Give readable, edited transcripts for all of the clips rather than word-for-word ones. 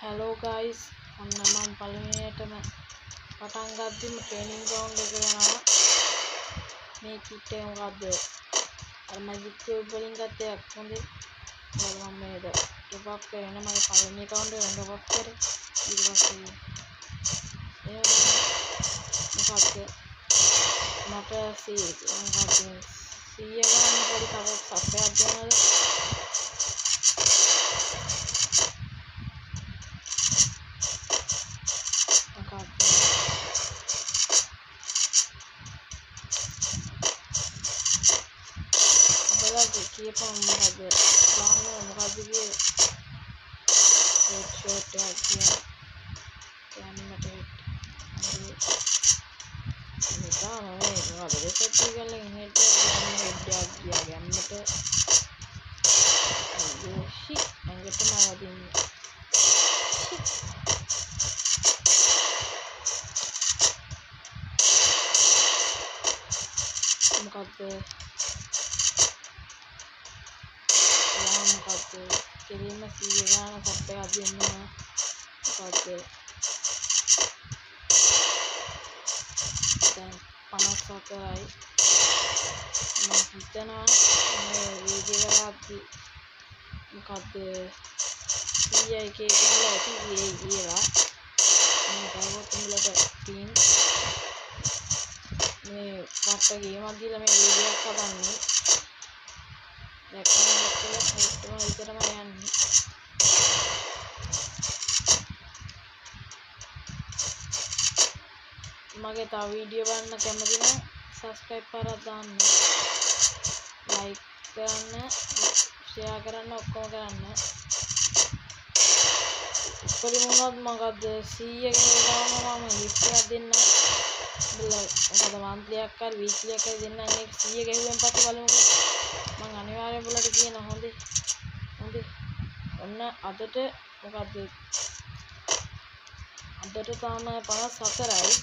Hello guys, ඔන්න මම පළවෙනියටම පටන් ගද්දිම ට්‍රේනින් ග්‍රවුන්ඩ් එකට යනවා. මේ කිට් එක මොකද්ද? අර මැජික් කියුබ් වලින් ගත්ත එකක් හොඳේ. මොකද මම මේක ටොප් අප් කරේ නේ, මගේ පළවෙනි ඇකවුන්ට් එක ටොප් අප් කරේ. ඊට පස්සේ ඒ මොකද්ද මට සී මොකද්ද 100 ගන්න පොඩි සප් එකක් දෙනවද? මොකද්ද උඹලා කියපන් මොකද්ද ප්ලාන් එක මොකද්ද කියලා. හෙඩ් ෂොට් එකක් ගියා ගැම්මට හෙඩ්. නිකන් මේ මොකද්ද රිසෙට් එක වලින් හෙඩ් එකක් ගියා, හෙඩ් එකක් ගියා ගැම්මට. අයියෝ ෂිට්, ඇඟටම වදින්නේ. ෂිට් මොකද්ද ඔයා මොකද්ද කෙලින්ම 100 ගාන සප් එකක් දෙන්න ඕන. මොකද්ද දැන් 54යි. මං හිතනවා මේ වීඩියෝ කරද්දි මොකද්ද 100 එකේ ගහලා ඇති වෙයි කියලා. මම ගාවත් උඹලට පින් මේ පට්ට ගේමක් දීලා මේ වීඩියෝ එකක් හදන්නේ. දැක්කම ඔක්කොම හිටම විතරම යන්නේ. මගේ තව වීඩියෝ බලන්න කැමති නම් සබ්ස්ක්‍රයිබ් පාරක් දාන්න, ලයික් කරන්න, ෂෙයා කරන්න, ඔක්කොම කරන්න. උපරිම වුණත් මොකද්ද 100 ගාම මම ගිෆ්ට් එකක් දෙන්නම්. උඹලා මොකද මන්ත්ලි එකක් හරි වීක්ලි එකක් හරි දෙන්නම්. ඒක 100 ගැහුවෙන් පස්සේ බලමුකෝ. මං අනිවාර්යෙන් උඹලට කියනවා. හොඳේ හොඳේ. ඔන්න අදට මොකද්ද අදට තාම 54යි.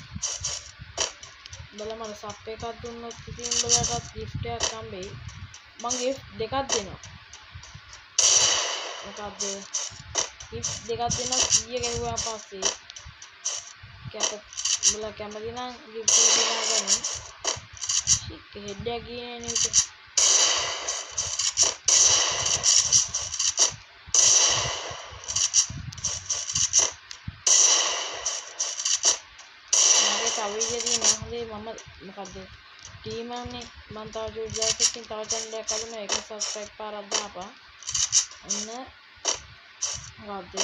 උඹලා මට සප් එකක් දුන්නොත් ඉතින් උඹලටත් ගිෆ්ට් එකක් හම්බෙයි. මං ගිෆ්ට් දෙකක් දෙනවා. මොකද්ද ගිෆ්ට් දෙකක් දෙනවා 100 ගැහුවා පස්සේ. කැප උඹලා කැමති නම් ගිෆ්ට් එක දිනාගන්න. ෂිට් හෙඩ් එකක් ගියේ නෑ නේද? මගේ තව වීඩියෝ තියෙනවා හොඳේ. මම මොකද්ද ටීමන්නේ මං තව චූටි දවසකින් තව චැනල් එකක් හදනවා. ඒක සබ්ස්ක්‍රයිබ් පාරක් දාපන්. ඔන්න මොකද්ද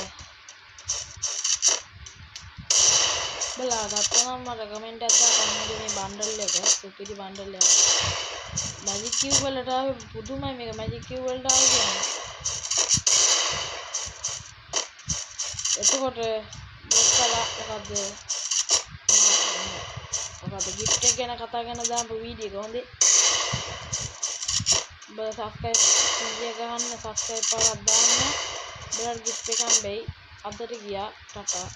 උඹලා ගත්තා නම් මට කමෙන්ට් එකක් දාපන්. හොඳේ මේ බන්ඩල් එක සුපිරි බන්ඩල් එකක්. මැජික් කියුබ් වලට ආවේ පුදුමයි මේක. මැජික් කියුබ් වලට ආවේ කියන්නේ. එතකොට බොක්කලා මොකද්ද මොකද්ද ගිෆ්ට් එක ගැන කතා කරන දාපු වීඩියෝ එක හොඳේ. උඹලා සබ්ස්ක්‍රයිබ් 100 ගහන්න, සබ්ස්ක්‍රයිබ් පාරක් දාන්න. උඹලාට ගිෆ්ට් එකක් හම්බෙයි. අදට ගියා ටටා.